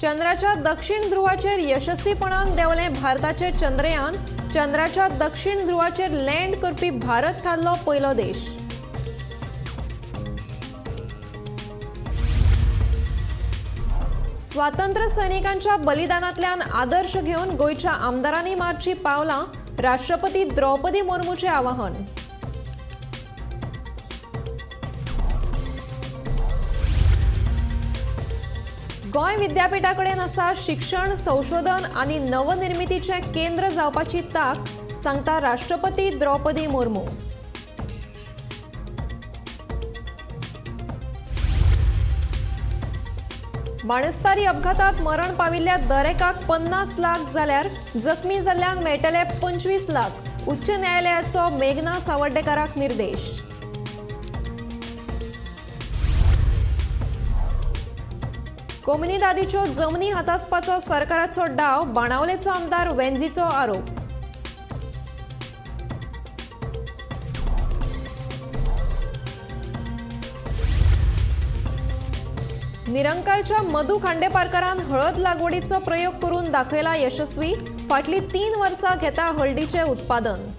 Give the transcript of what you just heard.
चंद्राच्या दक्षिण ध्रुवाचेर यशस्वीपणान देंवलें भारताचें चंद्रयान. चंद्राच्या दक्षिण ध्रुवाचेर लँड करपी भारत थारलो पयलो देश. स्वातंत्र्य सैनिकांच्या बलिदानांतल्यान आदर्श घेवन गोंयच्या आमदारांनी मारची पावलां, राष्ट्रपती द्रौपदी मुर्मूचें आवाहन. गोंय विद्यापीठा कडेन आसा शिक्षण, संशोधन आनी नवनिर्मितीचें केंद्र जावपाची तांक, सांगता राष्ट्रपती द्रौपदी मुर्मू. बाणस्तारी अपघातात मरण पाविल्ल्या दरेकाक 50 लाख जाल्यार जखमी जाल्ल्यांक मेळटले 25 लाख. उच्च न्यायालयाचो मेघना सावर्डेकाराक निर्देश. कोमुनिदादीच्यो जमनी हातासपाचो सरकाराचो डाव, बाणावलेचो आमदार वेंझीचो आरोप. निरंकालच्या मधू खांडेपारकारान हळद लागवडीचो प्रयोग करून दाखयला यशस्वी. फाटली 3 वर्सां घेता हळदीचें उत्पादन.